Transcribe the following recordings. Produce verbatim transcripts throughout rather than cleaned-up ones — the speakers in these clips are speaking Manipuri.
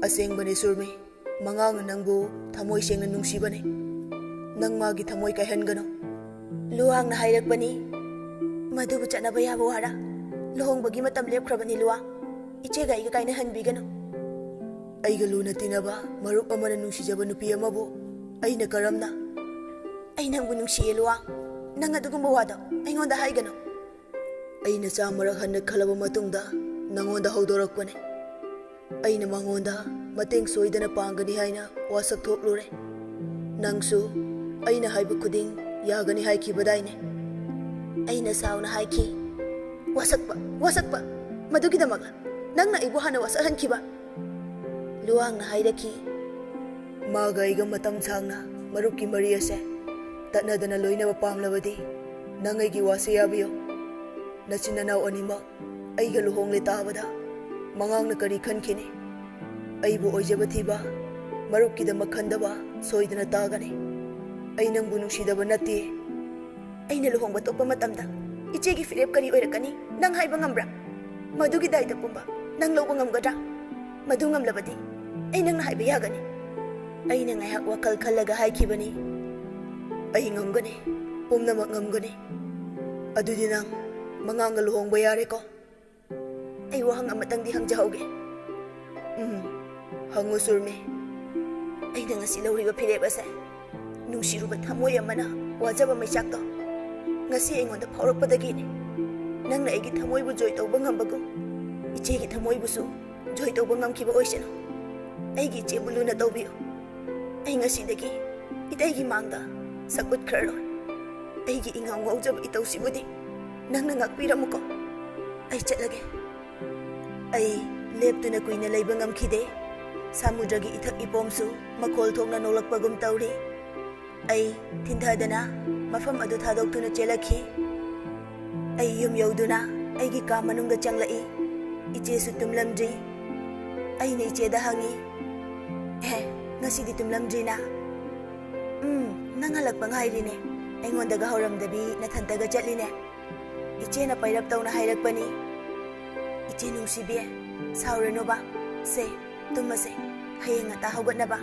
ꯑꯁꯦꯡꯕꯅꯤ ꯁꯨꯔꯃꯤ, ꯃꯉꯥꯡꯅ ꯅꯪꯕꯨ ꯊꯃꯣꯏ ꯁꯦꯡꯅ ꯅꯨꯡꯁꯤꯕꯅꯤ꯫ ꯅꯪ ꯃꯥꯒꯤ ꯊꯃꯣꯏ ꯀꯥꯏꯍꯟꯒꯅꯨ꯫ ꯂꯨꯋꯥꯡꯅ ꯍꯥꯏꯔꯛꯄꯅꯤ, "ꯃꯗꯨꯕꯨ ꯆꯠꯅꯕ ꯌꯥꯕ ꯋꯥꯔꯥ? ꯂꯨꯍꯣꯡꯕꯒꯤ ꯃꯇꯝ ꯂꯦꯞꯈ꯭ꯔꯕꯅꯤ ꯂꯨꯋꯥꯡ꯫ ꯏꯆꯦꯒ ꯑꯩꯒ ꯀꯥꯏꯅꯍꯟꯕꯤꯒꯅꯨ꯫" ꯑꯩꯒ ꯂꯨꯅ ꯇꯤꯟꯅꯕ ꯃꯔꯨꯞ ꯑꯃꯅ ꯅꯨꯡꯁꯤꯖꯕ ꯅꯨꯄꯤ ꯑꯃꯕꯨ ꯑꯩꯅ ꯀꯔꯝꯅ? "ꯑꯩ ꯅꯪꯕꯨ ꯅꯨꯡꯁꯤꯌꯦ ꯂꯨꯋꯥꯡ꯫ ꯅꯪ ꯑꯗꯨꯒꯨꯝꯕ ꯋꯥꯗꯣ ꯑꯩꯉꯣꯟꯗ ꯍꯥꯏꯒꯅꯨ꯫" ꯑꯩꯅ ꯆꯥꯝꯃꯔꯛ ꯍꯟꯅ ꯈꯜꯂꯕ ꯃꯇꯨꯡꯗ ꯅꯉꯣꯟꯗ ꯍꯧꯗꯣꯔꯛꯄꯅꯦ꯫ ꯑꯩꯅ ꯃꯉꯣꯟꯗ ꯃꯇꯦꯡ ꯁꯣꯏꯗꯅ ꯄꯥꯡꯒꯅꯤ ꯍꯥꯏꯅ ꯋꯥꯁꯛ ꯊꯣꯛꯂꯨꯔꯦ꯫ ꯅꯪꯁꯨ ꯑꯩꯅ ꯍꯥꯏꯕ ꯈꯨꯗꯤꯡ ꯌꯥꯒꯅꯤ ꯍꯥꯏꯈꯤꯕꯗꯥꯏꯅꯦ? ꯑꯩꯅ ꯁꯥꯎꯅ ꯍꯥꯏꯈꯤ, "ꯋꯥꯁꯛꯄ, ꯋꯥꯁꯛꯄ, ꯃꯗꯨꯒꯤꯗꯃꯛꯂ ꯅꯪꯅ ꯑꯩꯕꯨ ꯍꯥꯟꯅ ꯋꯥꯁꯛꯍꯟꯈꯤꯕ?" ꯂꯨꯋꯥꯡꯅ ꯍꯥꯏꯔꯛꯈꯤ, "ꯃꯥꯒ ꯑꯩꯒ ꯃꯇꯝ ꯁꯥꯡꯅ ꯃꯔꯨꯞꯀꯤ ꯃꯔꯤ ꯑꯁꯦ ꯇꯠꯅꯗꯅ ꯂꯣꯏꯅꯕ ꯄꯥꯝꯂꯕꯗꯤ ꯅꯪ ꯑꯩꯒꯤ ꯋꯥꯁꯦ ꯌꯥꯕꯤꯌꯨ꯫ ꯅꯆꯤꯟ ꯅꯅꯥꯎ ꯑꯅꯤꯃꯛ ꯑꯩꯒ ꯂꯨꯍꯣꯡꯂꯦ ꯇꯥꯕꯗ ꯃꯉꯥꯡꯅ ꯀꯔꯤ ꯈꯟꯈꯤꯅꯤ? ꯑꯩꯕꯨ ꯑꯣꯏꯖꯕ ꯊꯤꯕ ꯃꯔꯨꯞꯀꯤꯗꯃꯛ ꯈꯟꯗꯕ ꯁꯣꯏꯗꯅ ꯇꯥꯒꯅꯤ꯫ ꯑꯩ ꯅꯪꯕꯨ ꯅꯨꯡꯁꯤꯗꯕ ꯅꯠꯇꯦ꯫" "ꯑꯩꯅ ꯂꯨꯍꯣꯡꯕ ꯇꯣꯛꯄ ꯃꯇꯝꯗ ꯏꯆꯦꯒꯤ ꯐꯤꯔꯦꯞ ꯀꯔꯤ ꯑꯣꯏꯔꯛꯀꯅꯤ ꯅꯪ ꯍꯥꯏꯕ ꯉꯝꯕ꯭ꯔꯥ? ꯃꯗꯨꯒꯤ ꯗꯥꯏꯇ ꯄꯨꯝꯕ ꯅꯪ ꯂꯧꯕ ꯉꯝꯒꯗ꯭ꯔꯥ? ꯃꯗꯨ ꯉꯝꯂꯕꯗꯤ ꯑꯩ ꯅꯪꯅ ꯍꯥꯏꯕ ꯌꯥꯒꯅꯤ꯫" ꯑꯩꯅ ꯉꯥꯏꯍꯥꯛ ꯋꯥꯈꯜ ꯈꯜꯂꯒ ꯍꯥꯏꯈꯤꯕꯅꯤ, "ꯑꯩ ꯉꯝꯒꯅꯤ, ꯄꯨꯝꯅꯃꯛ ꯉꯝꯒꯅꯤ꯫" "ꯑꯗꯨꯗꯤ ꯅꯪ ꯃꯉꯥꯡꯒ ꯂꯨꯍꯣꯡꯕ ꯌꯥꯔꯦꯀꯣ?" "ꯑꯩ ꯋꯥꯍꯪ ꯑꯃꯇꯪꯗꯤ ꯍꯪꯖꯍꯧꯒꯦ꯫" "ꯎꯝ, ꯍꯪꯉꯨ ꯁꯨꯔꯃꯤ꯫" "ꯑꯩꯅ ꯉꯁꯤ ꯂꯧꯔꯤꯕ ꯐꯤꯔꯦꯞ ꯑꯁꯦ ꯅꯨꯡꯁꯤꯔꯨꯕ ꯊꯃꯣꯏ ꯑꯃꯅ ꯋꯥꯖꯕ ꯃꯩꯆꯥꯛꯇꯣ ꯉꯁꯤ ꯑꯩꯉꯣꯟꯗ ꯐꯥꯎꯔꯛꯄꯗꯒꯤꯅꯤ꯫ ꯅꯪꯅ ꯑꯩꯒꯤ ꯊꯃꯣꯏꯕꯨ ꯖꯣꯏ ꯇꯧꯕ ꯉꯝꯕꯒꯨꯝ ꯏꯆꯦꯒꯤ ꯊꯃꯣꯏꯕꯨꯁꯨ ꯖꯣꯏ ꯇꯧꯕ ꯉꯝꯈꯤꯕ ꯑꯣꯏꯁꯅꯨ꯫ ꯑꯩꯒꯤ ꯏꯆꯦꯕꯨ ꯂꯨꯅ ꯇꯧꯕꯤꯌꯨ꯫ ꯑꯩ ꯉꯁꯤꯗꯒꯤ ꯏꯇꯩꯒꯤ ꯃꯥꯡꯗ ꯁꯛ ꯎꯠꯈ꯭ꯔꯔꯣꯏ꯫ ꯑꯩꯒꯤ ꯏꯉꯥꯎ ꯉꯥꯎꯖꯕ ꯏꯇꯧꯁꯤꯕꯨꯗꯤ ꯅꯪꯅ ꯉꯥꯛꯄꯤꯔꯝꯃꯨꯀꯣ꯫ ꯑꯩ ꯆꯠꯂꯒꯦ꯫" ꯑꯩ ꯂꯦꯞꯇꯨꯅ ꯀꯨꯏꯅ ꯂꯩꯕ ꯉꯝꯈꯤꯗꯦ꯫ ꯁꯃꯨꯗ꯭ꯔꯒꯤ ꯏꯊꯛ ꯏꯄꯣꯝꯁꯨ ꯃꯈꯣꯜ ꯊꯣꯛꯅ ꯅꯣꯛꯂꯛꯄꯒꯨꯝ ꯇꯧꯔꯤ꯫ ꯑꯩ ꯊꯤꯟꯊꯗꯅ ꯃꯐꯝ ꯑꯗꯨ ꯊꯥꯗꯣꯛꯇꯨꯅ ꯆꯦꯜꯂꯛꯈꯤ꯫ ꯑꯩ ꯌꯨꯝ ꯌꯧꯗꯨꯅ ꯑꯩꯒꯤ ꯀꯥ ꯃꯅꯨꯡꯗ ꯆꯪꯂꯛꯏ꯫ ꯏꯆꯦꯁꯨ ꯇꯨꯝꯂꯝꯗ꯭ꯔꯤ꯫ ꯑꯩꯅ ꯏꯆꯦꯗ ꯍꯪꯉꯤ, "ꯑꯦ, ꯉꯁꯤꯗꯤ ꯇꯨꯝꯂꯝꯗ꯭ꯔꯤꯅ?" "ꯎꯝ, ꯅꯪ ꯍꯜꯂꯛꯄ ꯉꯥꯏꯔꯤꯅꯦ꯫ ꯑꯩꯉꯣꯟꯗꯒ ꯍꯧꯔꯝꯗꯕꯤ ꯅꯊꯟꯇꯒ ꯆꯠꯂꯤꯅꯦ꯫" ꯏꯆꯦꯅ ꯄꯩꯔꯞ ꯇꯧꯅ ꯍꯥꯏꯔꯛꯄꯅꯤ꯫ "ꯏꯆꯦ ꯅꯨꯡꯁꯤꯕꯤ, ꯁꯥꯎꯔꯅꯨꯕ꯫ ꯁꯦ, ꯇꯨꯝꯃꯁꯦ, ꯍꯌꯦꯡ ꯉꯟꯇꯥ ꯍꯧꯒꯠꯅꯕ꯫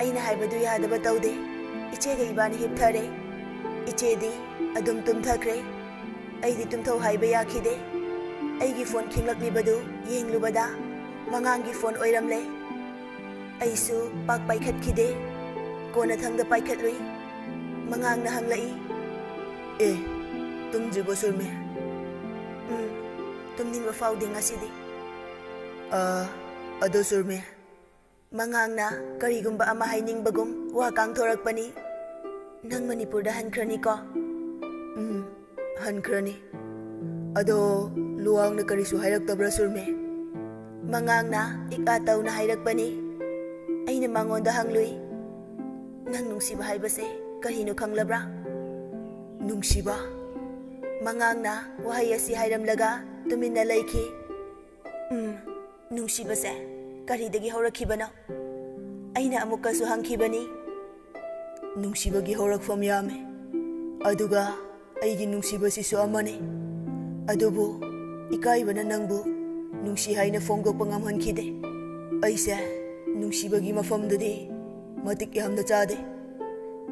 ꯑꯩꯅ ꯍꯥꯏꯕꯗꯨ ꯌꯥꯗꯕ ꯇꯧꯗꯦ꯫ ꯏꯆꯦꯒ ꯏꯕꯥꯅꯤ ꯍꯤꯞꯊꯔꯦ꯫ ꯏꯆꯦꯗꯤ ꯑꯗꯨꯝ ꯇꯨꯝꯊꯈ꯭ꯔꯦ꯫ ꯑꯩꯗꯤ ꯇꯨꯝꯊꯧ ꯍꯥꯏꯕ ꯌꯥꯈꯤꯗꯦ꯫ ꯑꯩꯒꯤ ꯐꯣꯟ ꯈꯤꯡꯂꯛꯂꯤꯕꯗꯨ ꯌꯦꯡꯂꯨꯕꯗ ꯃꯉꯥꯡꯒꯤ ꯐꯣꯟ ꯑꯣꯏꯔꯝꯂꯦ꯫ ꯑꯩꯁꯨ ꯄꯥꯛ ꯄꯥꯏꯈꯠꯈꯤꯗꯦ꯫ ꯀꯣꯟꯅꯊꯪꯗ ꯄꯥꯏꯈꯠꯂꯨꯏ꯫ ꯃꯉꯥꯡꯅ ꯍꯪꯂꯛꯏ, "ꯑꯦ, ꯇꯨꯝꯗ꯭ꯔꯤꯕꯣ ꯁꯨꯔꯃꯤ?" "ꯎꯝ, ꯇꯨꯝꯅꯤꯡꯕ ꯐꯥꯎꯗꯦ ꯉꯁꯤꯗꯤ꯫" "ꯑ, ꯑꯗꯣ ꯁꯨꯔꯃꯤ?" ꯃꯉꯥꯡꯅ ꯀꯔꯤꯒꯨꯝꯕ ꯑꯃ ꯍꯥꯏꯅꯤꯡꯕꯒꯨꯝ ꯋꯥ ꯀꯥꯡꯊꯣꯔꯛꯄꯅꯤ꯫ "ꯅꯪ ꯃꯅꯤꯄꯨꯔꯗ ꯍꯟꯈ꯭ꯔꯅꯤꯀꯣ?" "ꯎꯝ, ꯍꯟꯈ꯭ꯔꯅꯤ꯫ ꯑꯗꯣ ꯂꯨꯋꯥꯡꯅ ꯀꯔꯤꯁꯨ ꯍꯥꯏꯔꯛꯇꯕ꯭ꯔꯥ ꯁꯨꯔꯃꯤ?" ꯃꯉꯥꯡꯅ ꯏꯛ ꯑꯥ ꯇꯧꯅ ꯍꯥꯏꯔꯛꯄꯅꯤ꯫ ꯑꯩꯅ ꯃꯉꯣꯟꯗ ꯍꯪꯂꯨꯏ, "ꯅꯪ ꯅꯨꯡꯁꯤꯕ ꯍꯥꯏꯕꯁꯦ ꯀꯔꯤꯅꯣ ꯈꯪꯂꯕ꯭ꯔꯥ?" "ꯅꯨꯡꯁꯤꯕ?" ꯃꯉꯥꯡꯅ ꯋꯥꯍꯩ ꯑꯁꯤ ꯍꯥꯏꯔꯝꯂꯒ ꯇꯨꯃꯤꯟꯅ ꯂꯩꯈꯤ꯫ "ꯎꯝ, ꯅꯨꯡꯁꯤꯕꯁꯦ ꯀꯔꯤꯗꯒꯤ ꯍꯧꯔꯛꯈꯤꯕꯅꯣ?" ꯑꯩꯅ ꯑꯃꯨꯛꯀꯁꯨ ꯍꯪꯈꯤꯕꯅꯤ꯫ "ꯅꯨꯡꯁꯤꯕꯒꯤ ꯍꯧꯔꯛꯐꯝ ꯌꯥꯝꯃꯤ, ꯑꯗꯨꯒ ꯑꯩꯒꯤ ꯅꯨꯡꯁꯤꯕꯁꯤꯁꯨ ꯑꯃꯅꯤ꯫ ꯑꯗꯨꯕꯨ ꯏꯀꯥꯏꯕꯅ ꯅꯪꯕꯨ ꯅꯨꯡꯁꯤ ꯍꯥꯏꯅ ꯐꯣꯡꯗꯣꯛꯄ ꯉꯝꯍꯟꯈꯤꯗꯦ꯫ ꯑꯩꯁꯦ ꯅꯨꯡꯁꯤꯕꯒꯤ ꯃꯐꯝꯗꯗꯤ ꯃꯇꯤꯛ ꯌꯥꯝꯅ ꯆꯥꯗꯦ꯫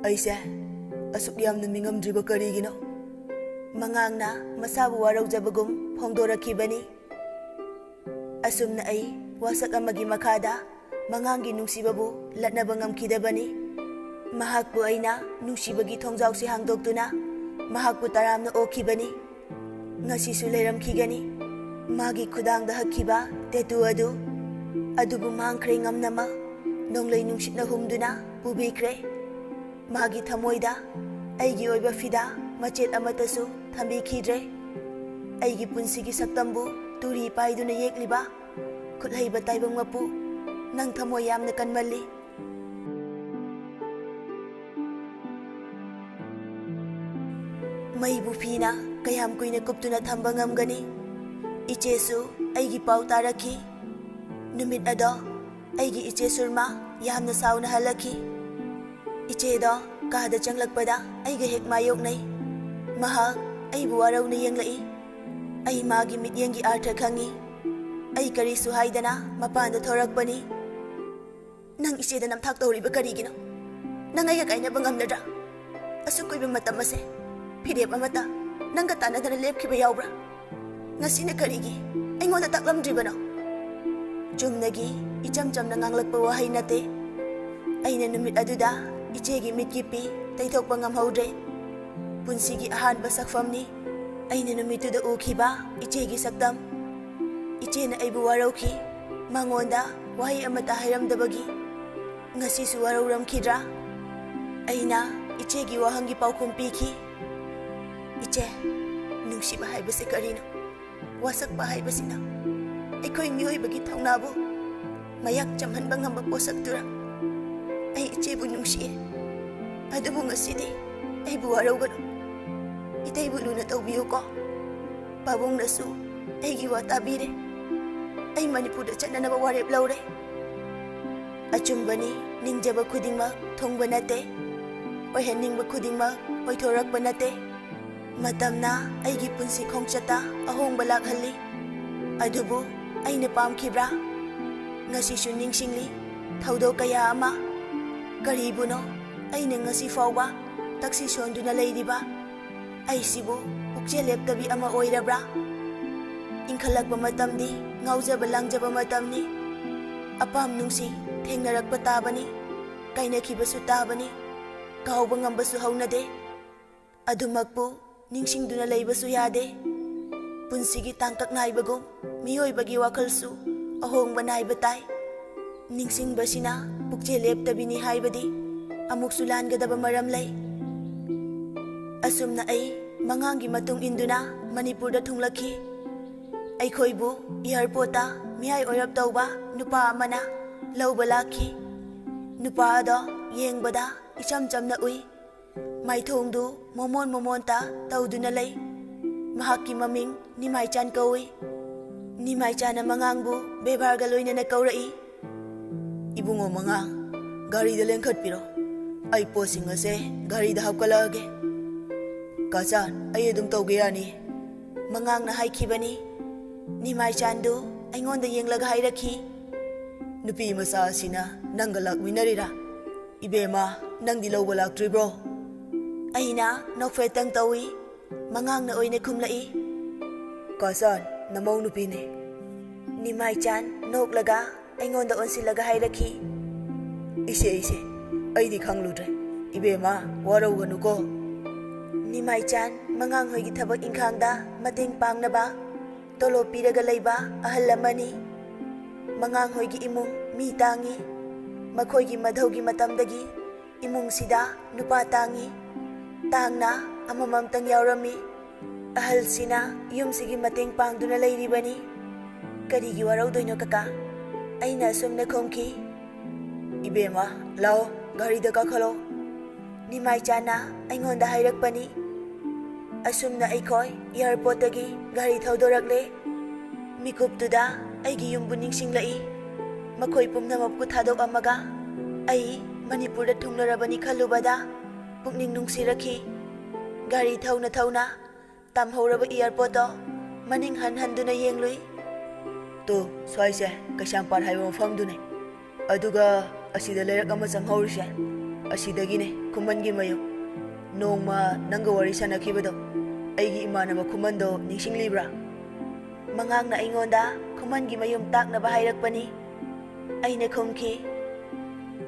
ꯑꯩꯁꯦ ꯑꯁꯨꯛ ꯌꯥꯝꯅ ꯃꯤꯉꯝꯗ꯭ꯔꯤꯕ ꯀꯔꯤꯒꯤꯅꯣ?" ꯃꯉꯥꯡꯅ ꯃꯁꯥꯕꯨ ꯋꯥꯔꯧꯖꯕꯒꯨꯝ ꯐꯣꯡꯗꯣꯔꯛꯈꯤꯕꯅꯤ꯫ ꯑꯁꯨꯝꯅ ꯑꯩ ꯋꯥꯁꯛ ꯑꯃꯒꯤ ꯃꯈꯥꯗ ꯃꯉꯥꯡꯒꯤ ꯅꯨꯡꯁꯤꯕꯕꯨ ꯂꯠꯅꯕ ꯉꯝꯈꯤꯗꯕꯅꯤ꯫ ꯃꯍꯥꯛꯄꯨ ꯑꯩꯅ ꯅꯨꯡꯁꯤꯕꯒꯤ ꯊꯣꯡꯖꯥꯎꯁꯤ ꯍꯥꯡꯗꯣꯛꯇꯨꯅ ꯃꯍꯥꯛꯄꯨ ꯇꯔꯥꯝꯅ ꯑꯣꯛꯈꯤꯕꯅꯤ꯫ ꯉꯁꯤꯁꯨ ꯂꯩꯔꯝꯈꯤꯒꯅꯤ꯫ ꯃꯥꯒꯤ ꯈꯨꯗꯥꯡꯗ ꯍꯛꯈꯤꯕ ꯇꯦꯇꯨ ꯑꯗꯨ, ꯑꯗꯨꯕꯨ ꯃꯥꯡꯈ꯭ꯔꯦ ꯉꯝꯅꯃꯛ꯫ ꯅꯣꯡꯂꯩ ꯅꯨꯡꯁꯤꯠꯅ ꯍꯨꯝꯗꯨꯅ ꯄꯨꯕꯤꯈ꯭ꯔꯦ꯫ ꯃꯥꯒꯤ ꯊꯃꯣꯏꯗ ꯑꯩꯒꯤ ꯑꯣꯏꯕ ꯐꯤꯗꯥ ꯃꯆꯦꯠ ꯑꯃꯠꯇꯁꯨ ꯊꯝꯕꯤꯈꯤꯗ꯭ꯔꯦ꯫ ꯑꯩꯒꯤ ꯄꯨꯟꯁꯤꯒꯤ ꯁꯛꯇꯝꯕꯨ ꯇꯨꯔꯤ ꯄꯥꯏꯗꯨꯅ ꯌꯦꯛꯂꯤꯕ ꯈꯨꯠꯍꯩꯕ ꯇꯥꯏꯕꯪ ꯃꯄꯨ, ꯅꯪ ꯊꯃꯣꯏ ꯌꯥꯝꯅ ꯀꯟꯃꯜꯂꯤ꯫ ꯃꯩꯕꯨ ꯐꯤꯅ ꯀꯌꯥꯝ ꯀꯨꯏꯅ ꯀꯨꯞꯇꯨꯅ ꯊꯝꯕ ꯉꯝꯒꯅꯤ? ꯏꯆꯦꯁꯨ ꯑꯩꯒꯤ ꯄꯥꯎ ꯇꯥꯔꯛꯈꯤ꯫ ꯅꯨꯃꯤꯠ ꯑꯗꯣ ꯑꯩꯒꯤ ꯏꯆꯦ ꯁꯨꯔꯃꯥ ꯌꯥꯝꯅ ꯁꯥꯎꯅ ꯍꯜꯂꯛꯈꯤ꯫ ꯏꯆꯦꯗꯣ ꯀꯥꯗ ꯆꯪꯂꯛꯄꯗ ꯑꯩꯒ ꯍꯦꯛ ꯃꯥꯌꯣꯛꯅꯩ꯫ ꯃꯍꯥꯛ ꯑꯩꯕꯨ ꯋꯥꯔꯧꯅ ꯌꯦꯡꯂꯛꯏ꯫ ꯑꯩ ꯃꯥꯒꯤ ꯃꯤꯠꯌꯦꯡꯒꯤ ꯑꯥꯔꯊ ꯈꯪꯏ꯫ ꯑꯩ ꯀꯔꯤꯁꯨ ꯍꯥꯏꯗꯅ ꯃꯄꯥꯟꯗ ꯊꯣꯔꯛꯄꯅꯤ꯫ ꯅꯪ ꯏꯆꯦꯗ ꯅꯝꯊꯥꯛ ꯇꯧꯔꯤꯕ ꯀꯔꯤꯒꯤꯅꯣ? ꯅꯪ ꯑꯩꯒ ꯀꯥꯏꯅꯕ ꯉꯝꯂꯗ꯭ꯔꯥ? ꯑꯁꯨꯛ ꯀꯨꯏꯕ ꯃꯇꯝ ꯑꯁꯦ ꯐꯤꯔꯦꯞ ꯑꯃꯠꯇ ꯅꯪꯒ ꯇꯥꯟꯅꯗꯅ ꯂꯦꯞꯈꯤꯕ ꯌꯥꯎꯕ꯭ꯔꯥ? ꯉꯁꯤꯅ ꯀꯔꯤꯒꯤ ꯑꯩꯉꯣꯟꯗ ꯇꯥꯛꯂꯝꯗ꯭ꯔꯤꯕꯅꯣ? ꯆꯨꯝꯅꯒꯤ ꯏꯆꯝ ꯆꯝꯅ ꯉꯥꯡꯂꯛꯄ ꯋꯥꯍꯩ ꯅꯠꯇꯦ꯫ ꯑꯩꯅ ꯅꯨꯃꯤꯠ ꯑꯗꯨꯗ ꯏꯆꯦꯒꯤ ꯃꯤꯠꯀꯤ ꯄꯤ ꯇꯩꯊꯣꯛꯄ ꯉꯝꯍꯧꯗ꯭ꯔꯦ꯫ ꯄꯨꯟꯁꯤꯒꯤ ꯑꯍꯥꯟꯕ ꯁꯛꯐꯝꯅꯤ ꯑꯩꯅ ꯅꯨꯃꯤꯠꯇꯨꯗ ꯎꯈꯤꯕ ꯏꯆꯦꯒꯤ ꯁꯛꯇꯝ꯫ ꯏꯆꯦꯅ ꯑꯩꯕꯨ ꯋꯥꯔꯧꯈꯤ, ꯃꯉꯣꯟꯗ ꯋꯥꯍꯩ ꯑꯃꯠꯇ ꯍꯥꯏꯔꯝꯗꯕꯒꯤ꯫ ꯉꯁꯤꯁꯨ ꯋꯥꯔꯧꯔꯝꯈꯤꯗ꯭ꯔꯥ? ꯑꯩꯅ ꯏꯆꯦꯒꯤ ꯋꯥꯍꯪꯒꯤ ꯄꯥꯎꯈꯨꯝ ꯄꯤꯈꯤ꯫ ꯏꯆꯦ, ꯅꯨꯡꯁꯤꯕ ꯍꯥꯏꯕꯁꯤ ꯀꯔꯤꯅꯣ? ꯋꯥꯁꯛꯄ ꯍꯥꯏꯕꯁꯤꯅ ꯑꯩꯈꯣꯏ ꯃꯤꯑꯣꯏꯕꯒꯤ ꯊꯧꯅꯥꯕꯨ ꯃꯌꯥꯛ ꯆꯝꯍꯟꯕ ꯉꯝꯕ ꯄꯣꯠꯁꯛꯇꯨꯔ? ꯑꯩ ꯏꯆꯦꯕꯨ ꯅꯨꯡꯁꯤꯌꯦ, ꯑꯗꯨꯕꯨ ꯉꯁꯤꯗꯤ ꯑꯩꯕꯨ ꯋꯥꯔꯧꯒꯅꯨ꯫ ꯏꯇꯩꯕꯨ ꯂꯨꯅ ꯇꯧꯕꯤꯌꯨꯀꯣ꯫ ꯄꯥꯕꯨꯡꯅꯁꯨ ꯑꯩꯒꯤ ꯋꯥ ꯇꯥꯕꯤꯔꯦ꯫ ꯑꯩ ꯃꯅꯤꯄꯨꯔꯗ ꯆꯠꯅꯅꯕ ꯋꯥꯔꯦꯞ ꯂꯧꯔꯦ꯫ ꯑꯆꯨꯝꯕꯅꯤ, ꯅꯤꯡꯖꯕ ꯈꯨꯗꯤꯡꯃꯛ ꯊꯨꯡꯕ ꯅꯠꯇꯦ, ꯑꯣꯏꯍꯟꯅꯤꯡꯕ ꯈꯨꯗꯤꯡꯃꯛ ꯑꯣꯏꯊꯣꯔꯛꯄ ꯅꯠꯇꯦ꯫ ꯃꯇꯝꯅ ꯑꯩꯒꯤ ꯄꯨꯟꯁꯤ ꯈꯣꯡꯆꯠꯇ ꯑꯍꯣꯡꯕ ꯂꯥꯛꯍꯜꯂꯤ꯫ ꯑꯗꯨꯕꯨ ꯑꯩꯅ ꯄꯥꯝꯈꯤꯕ꯭ꯔꯥ? ꯉꯁꯤꯁꯨ ꯅꯤꯡꯁꯤꯡꯂꯤ ꯊꯧꯗꯣꯛ ꯀꯌꯥ ꯑꯃ꯫ ꯀꯔꯤꯕꯨꯅꯣ ꯑꯩꯅ ꯉꯁꯤ ꯐꯥꯎꯕ ꯇꯛꯁꯤ ꯁꯣꯟꯗꯨꯅ ꯂꯩꯔꯤꯕ? ꯑꯩꯁꯤꯕꯨ ꯄꯨꯛꯆꯦꯜ ꯂꯦꯞꯇꯕꯤ ꯑꯃ ꯑꯣꯏꯔꯕ꯭ꯔꯥ? ꯏꯟꯈꯠꯂꯛꯄ ꯃꯇꯝꯗꯤ ꯉꯥꯎꯖꯕ ꯂꯥꯡꯖꯕ ꯃꯇꯝꯅꯤ꯫ ꯑꯄꯥꯝ ꯅꯨꯡꯁꯤ ꯊꯦꯡꯅꯔꯛꯄ ꯇꯥꯕꯅꯤ, ꯀꯥꯏꯅꯈꯤꯕꯁꯨ ꯇꯥꯕꯅꯤ꯫ ꯀꯥꯎꯕ ꯉꯝꯕꯁꯨ ꯍꯧꯅꯗꯦ꯫ ꯑꯗꯨꯃꯛꯄꯨ ꯅꯤꯡꯁꯤꯡꯗꯨꯅ ꯂꯩꯕꯁꯨ ꯌꯥꯗꯦ꯫ ꯄꯨꯟꯁꯤꯒꯤ ꯇꯥꯡꯀꯛ ꯅꯥꯏꯕꯒꯨꯝ ꯃꯤꯑꯣꯏꯕꯒꯤ ꯋꯥꯈꯜꯁꯨ ꯑꯍꯣꯡꯕ ꯅꯥꯏꯕ ꯇꯥꯏ꯫ ꯅꯤꯡꯁꯤꯡꯕꯁꯤꯅ ꯄꯨꯛꯆꯦꯜ ꯂꯦꯞꯇꯕꯤꯅꯤ ꯍꯥꯏꯕꯗꯤ ꯑꯃꯨꯛꯁꯨ ꯂꯥꯟꯒꯗꯕ ꯃꯔꯝ ꯂꯩ꯫ ꯑꯁꯨꯝꯅ ꯑꯩ ꯃꯉꯥꯡꯒꯤ ꯃꯇꯨꯡ ꯏꯟꯗꯨꯅ ꯃꯅꯤꯄꯨꯔꯗ ꯊꯨꯡꯂꯛꯈꯤ꯫ ꯑꯩꯈꯣꯏꯕꯨ ꯑꯦꯌꯥꯔꯄꯣꯔꯠꯇ ꯃꯤꯌꯥꯏ ꯑꯣꯏꯔꯞ ꯇꯧꯕ ꯅꯨꯄꯥ ꯑꯃꯅ ꯂꯧꯕ ꯂꯥꯛꯈꯤ꯫ ꯅꯨꯄꯥ ꯑꯗꯣ ꯌꯦꯡꯕꯗ ꯏꯆꯝ ꯆꯝꯅ ꯎꯏ꯫ ꯃꯥꯏꯊꯣꯡꯗꯨ ꯃꯣꯃꯣꯟ ꯃꯣꯃꯣꯟꯇ ꯇꯧꯗꯨꯅ ꯂꯩ꯫ ꯃꯍꯥꯛꯀꯤ ꯃꯃꯤꯡ ꯅꯤꯃꯥꯏꯆꯥꯟ ꯀꯧꯏ꯫ ꯅꯤꯃꯥꯏꯆꯥꯟꯅ ꯃꯉꯥꯡꯕꯨ ꯕꯦꯕꯥꯔꯒ ꯂꯣꯏꯅꯅ ꯀꯧꯔꯛꯏ꯫ "ꯏꯕꯨꯡꯉꯣ ꯃꯉꯥꯡ, ꯒꯥꯔꯤꯗ ꯂꯦꯡꯈꯠꯄꯤꯔꯣ꯫ ꯑꯩ ꯄꯣꯠꯁꯤꯡ ꯑꯁꯦ ꯒꯥꯔꯤꯗ ꯍꯥꯞꯀꯠꯂꯛꯑꯒꯦ꯫" "ꯀꯥꯆꯥꯟ, ꯑꯩ ꯑꯗꯨꯝ ꯇꯧꯒꯦ ꯌꯥꯅꯤ꯫" ꯃꯉꯥꯡꯅ ꯍꯥꯏꯈꯤꯕꯅꯤ꯫ ꯅꯤꯃꯥꯏꯆꯥꯟꯗꯨ ꯑꯩꯉꯣꯟꯗ ꯌꯦꯡꯂꯒ ꯍꯥꯏꯔꯛꯈꯤ, "ꯅꯨꯄꯤ ꯃꯆꯥ ꯑꯁꯤꯅ ꯅꯪꯒ ꯂꯥꯛꯃꯤꯟꯅꯔꯤꯔꯥ? ꯏꯕꯦꯝꯃ, ꯅꯪꯗꯤ ꯂꯧꯕ ꯂꯥꯛꯇ꯭ꯔꯤꯕ꯭ꯔꯣ?" ꯑꯩꯅ ꯅꯣꯛꯐꯦꯠꯇꯪ ꯇꯧꯏ꯫ ꯃꯉꯥꯡꯅ ꯑꯣꯏꯅ ꯈꯨꯝꯂꯛꯏ, "ꯀꯥꯆꯥꯟ, ꯅꯃꯧ ꯅꯨꯄꯤꯅꯦ꯫" ꯅꯤꯃꯥꯏꯆꯥꯟ ꯅꯣꯛꯂꯒ ꯑꯩꯉꯣꯟꯗ ꯑꯣꯟꯁꯤꯜꯂꯒ ꯍꯥꯏꯔꯛꯈꯤ, "ꯏꯁꯦ, ꯏꯁꯦ, ꯑꯩꯗꯤ ꯈꯪꯂꯨꯗ꯭ꯔꯦ꯫ ꯏꯕꯦꯝꯃ, ꯋꯥꯔꯧꯒꯅꯨꯀꯣ꯫" ꯅꯤꯃꯥꯏꯆꯥꯟ ꯃꯉꯥꯡꯍꯣꯏꯒꯤ ꯊꯕꯛ ꯏꯪꯈꯥꯡꯗ ꯃꯇꯦꯡ ꯄꯥꯡꯅꯕ ꯇꯣꯂꯣꯞ ꯄꯤꯔꯒ ꯂꯩꯕ ꯑꯍꯜ ꯑꯃꯅꯤ꯫ ꯃꯉꯥꯡꯍꯣꯏꯒꯤ ꯏꯃꯨꯡ ꯃꯤ ꯇꯥꯡꯏ꯫ ꯃꯈꯣꯏꯒꯤ ꯃꯙꯧꯒꯤ ꯃꯇꯝꯗꯒꯤ ꯏꯃꯨꯡꯁꯤꯗ ꯅꯨꯄꯥ ꯇꯥꯡꯏ꯫ ꯇꯥꯡꯅ ꯑꯃꯃꯝꯇꯪ ꯌꯥꯎꯔꯝꯃꯤ꯫ ꯑꯍꯜꯁꯤꯅ ꯌꯨꯝꯁꯤꯒꯤ ꯃꯇꯦꯡ ꯄꯥꯡꯗꯨꯅ ꯂꯩꯔꯤꯕꯅꯤ꯫ "ꯀꯔꯤꯒꯤ ꯋꯥꯔꯧꯗꯣꯏꯅꯣ ꯀꯀꯥ?" ꯑꯩꯅ ꯑꯁꯨꯝꯅ ꯈꯨꯝꯈꯤ, "ꯏꯕꯦꯝꯃ, ꯂꯥꯛꯑꯣ, ꯒꯥꯔꯤꯗ ꯀꯥꯈꯠꯂꯣ꯫" ꯅꯤꯃꯥꯏꯆꯥꯅ ꯑꯩꯉꯣꯟꯗ ꯍꯥꯏꯔꯛꯄꯅꯤ꯫ ꯑꯁꯨꯝꯅ ꯑꯩꯈꯣꯏ ꯑꯦꯌꯥꯔꯄꯣꯔꯠꯇꯒꯤ ꯒꯥꯔꯤ ꯊꯧꯗꯣꯔꯛꯂꯦ꯫ ꯃꯤꯀꯨꯞꯇꯨꯗ ꯑꯩꯒꯤ ꯌꯨꯝꯕꯨ ꯅꯤꯡꯁꯤꯡꯂꯛꯏ꯫ ꯃꯈꯣꯏ ꯄꯨꯝꯅꯃꯛꯄꯨ ꯊꯥꯗꯣꯛꯑꯝꯃꯒ ꯑꯩ ꯃꯅꯤꯄꯨꯔꯗ ꯊꯨꯡꯂꯔꯕꯅꯤ ꯈꯜꯂꯨꯕꯗ ꯄꯨꯛꯅꯤꯡ ꯅꯨꯡꯁꯤꯔꯛꯈꯤ꯫ ꯒꯥꯔꯤ ꯊꯧꯅ ꯊꯧꯅ ꯇꯝꯍꯧꯔꯕ ꯑꯦꯌꯥꯔꯄꯣꯔꯠꯇꯣ ꯃꯅꯤꯡ ꯍꯟ ꯍꯟꯗꯨꯅ ꯌꯦꯡꯂꯨꯏ꯫ "ꯇꯨ, ꯁ꯭ꯋꯥꯏꯁꯦ ꯀꯩꯁꯥꯝꯄꯥꯠ ꯍꯥꯏꯕ ꯃꯐꯝꯗꯨꯅꯦ꯫ ꯑꯗꯨꯒ ꯑꯁꯤꯗ ꯂꯩꯔꯛ ꯑꯃ ꯆꯪꯍꯧꯔꯤꯁꯦ, ꯑꯁꯤꯗꯒꯤꯅꯦ ꯈꯨꯃꯟꯒꯤ ꯃꯌꯨꯝ꯫ ꯅꯣꯡꯃ ꯅꯪꯒ ꯋꯥꯔꯤ ꯁꯥꯟꯅꯈꯤꯕꯗꯣ, ꯑꯩꯒꯤ ꯏꯃꯥꯟꯅꯕ ꯈꯨꯃꯟꯗꯣ ꯅꯤꯡꯁꯤꯡꯂꯤꯕ꯭ꯔꯥ?" ꯃꯉꯥꯡꯅ ꯑꯩꯉꯣꯟꯗ ꯈꯨꯃꯟꯒꯤ ꯃꯌꯨꯝ ꯇꯥꯛꯅꯕ ꯍꯥꯏꯔꯛꯄꯅꯤ꯫ ꯑꯩꯅ ꯈꯨꯝꯈꯤ,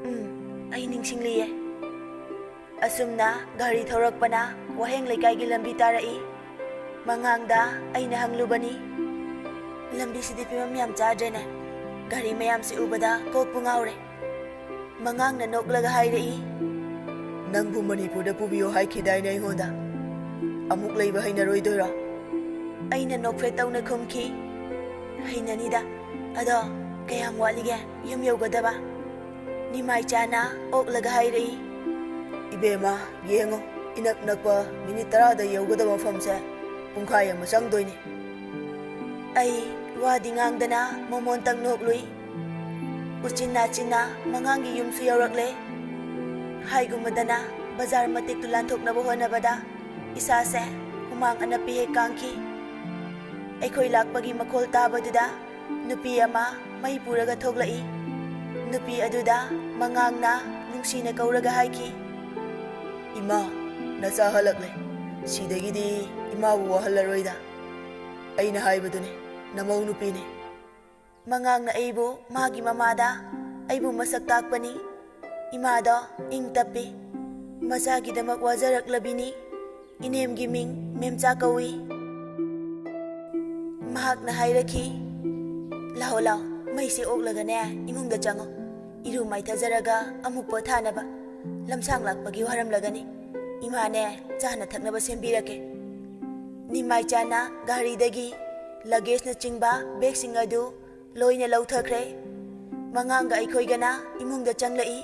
"ꯎꯝ, ꯑꯩ ꯅꯤꯡꯁꯤꯡꯂꯤꯌꯦ꯫" ꯑꯁꯨꯝꯅ ꯒꯥꯔꯤ ꯊꯧꯔꯛꯄꯅ ꯋꯥꯍꯦꯡ ꯂꯩꯀꯥꯏꯒꯤ ꯂꯝꯕꯤ ꯇꯥꯔꯛꯏ꯫ ꯃꯉꯥꯡꯗ ꯑꯩꯅ ꯍꯪꯂꯨꯕꯅꯤ, "ꯂꯝꯕꯤꯁꯤꯗꯤ ꯐꯤꯕꯝ ꯌꯥꯝ ꯆꯥꯗ꯭ꯔꯦꯅꯦ꯫ ꯒꯥꯔꯤ ꯃꯌꯥꯝꯁꯤ ꯎꯕꯗ ꯀꯣꯛꯄꯨ ꯉꯥꯎꯔꯦ꯫" ꯃꯉꯥꯡꯅ ꯅꯣꯛꯂꯒ ꯍꯥꯏꯔꯛꯏ, "ꯅꯪꯕꯨ ꯃꯅꯤꯄꯨꯔꯗ ꯄꯨꯕꯤꯌꯣ ꯍꯥꯏꯈꯤꯗꯥꯏꯅꯦ ꯑꯩꯉꯣꯟꯗ? ꯑꯃꯨꯛ ꯂꯩꯕ ꯍꯩꯅꯔꯣꯏꯗꯣꯏꯔꯣ?" ꯑꯩꯅ ꯅꯣꯛꯐꯦꯠ ꯇꯧꯅ ꯈꯨꯝꯈꯤ, "ꯍꯩꯅꯅꯤꯗ꯫ ꯑꯗꯣ ꯀꯌꯥꯝ ꯋꯥꯠꯂꯤꯒꯦ ꯌꯨꯝ ꯌꯧꯒꯗꯕ?" ꯅꯤꯃꯥꯏꯆꯥꯅ ꯑꯣꯛꯂꯒ ꯍꯥꯏꯔꯛꯏ, "ꯏꯕꯦꯝꯃ, ꯌꯦꯡꯉꯣ, ꯏꯅꯛ ꯅꯛꯄ ꯃꯤꯅꯤꯠ ꯇꯔꯥꯗ ꯌꯧꯒꯗꯕ ꯃꯐꯝꯁꯦ ꯄꯨꯡꯈꯥꯏ ꯑꯃ ꯆꯪꯗꯣꯏꯅꯦ꯫" ꯑꯩ ꯋꯥꯗꯤ ꯉꯥꯡꯗꯅ ꯃꯣꯃꯣꯟꯇꯪ ꯅꯣꯛꯂꯨꯏ꯫ ꯎꯆꯤꯟ ꯅꯥꯆꯤꯟꯅ ꯃꯉꯥꯡꯒꯤ ꯌꯨꯝꯁꯨ ꯌꯧꯔꯛꯂꯦ꯫ ꯍꯥꯏꯒꯨꯝꯕꯗꯅ ꯕꯖꯥꯔ ꯃꯇꯦꯛꯇꯨ ꯂꯥꯟꯊꯣꯛꯅꯕ ꯍꯣꯠꯅꯕꯗ ꯏꯁꯥꯁꯦ ꯍꯨꯃꯥꯡ ꯑꯅꯞꯄꯤ ꯍꯦꯛ ꯀꯥꯡꯈꯤ꯫ ꯑꯩꯈꯣꯏ ꯂꯥꯛꯄꯒꯤ ꯃꯈꯣꯜ ꯇꯥꯕꯗꯨꯗ ꯅꯨꯄꯤ ꯑꯃ ꯃꯩ ꯄꯨꯔꯒ ꯊꯣꯛꯂꯛꯏ꯫ ꯅꯨꯄꯤ ꯑꯗꯨꯗ ꯃꯉꯥꯡꯅ ꯅꯨꯡꯁꯤꯅ ꯀꯧꯔꯒ ꯍꯥꯏꯈꯤ, "ꯏꯃꯥ, ꯅꯆꯥ ꯍꯜꯂꯛꯂꯦ꯫ ꯁꯤꯗꯒꯤꯗꯤ ꯏꯃꯥꯕꯨ ꯋꯥꯍꯜꯂꯔꯣꯏꯗ꯫ ꯑꯩꯅ ꯍꯥꯏꯕꯗꯨꯅꯦ, ꯅꯃꯧ ꯅꯨꯄꯤꯅꯦ꯫" ꯃꯉꯥꯡꯅ ꯑꯩꯕꯨ ꯃꯥꯒꯤ ꯃꯃꯥꯗ ꯑꯩꯕꯨ ꯃꯁꯛ ꯇꯥꯛꯄꯅꯤ꯫ ꯏꯃꯥꯗꯣ ꯏꯪ ꯇꯞꯄꯤ꯫ ꯃꯆꯥꯒꯤꯗꯃꯛ ꯋꯥꯖꯔꯛꯂꯕꯤꯅꯤ꯫ ꯏꯅꯦꯝꯒꯤ ꯃꯤꯡ ꯃꯦꯝꯆꯥ ꯀꯧꯏ꯫ ꯃꯍꯥꯛꯅ ꯍꯥꯏꯔꯛꯈꯤ, "ꯂꯥꯛꯑꯣ, ꯂꯥꯛꯑꯣ, ꯃꯩꯁꯦ ꯑꯣꯛꯂꯒꯅꯦ, ꯏꯃꯨꯡꯗ ꯆꯪꯉꯣ꯫ ꯏꯔꯨ ꯃꯥꯏꯊꯖꯔꯒ ꯑꯃꯨꯛ ꯄꯣꯊꯥꯅꯕ꯫ ꯂꯝꯁꯥꯡ ꯂꯥꯛꯄꯒꯤ ꯋꯥꯔꯝꯂꯒꯅꯤ꯫ ꯏꯃꯥꯅꯦ, ꯆꯥꯅ ꯊꯛꯅꯕ ꯁꯦꯝꯕꯤꯔꯛꯀꯦ꯫" ꯅꯤꯃꯥꯏꯆꯥꯅ ꯘꯥꯔꯤꯗꯒꯤ ꯂꯒꯦꯖꯅꯆꯤꯡꯕ ꯕꯦꯒꯁꯤꯡ ꯑꯗꯨ ꯂꯣꯏꯅ ꯂꯧꯊꯈ꯭ꯔꯦ꯫ ꯃꯉꯥꯡꯒ ꯑꯩꯈꯣꯏꯒꯅ ꯏꯃꯨꯡꯗ ꯆꯪꯂꯛꯏ꯫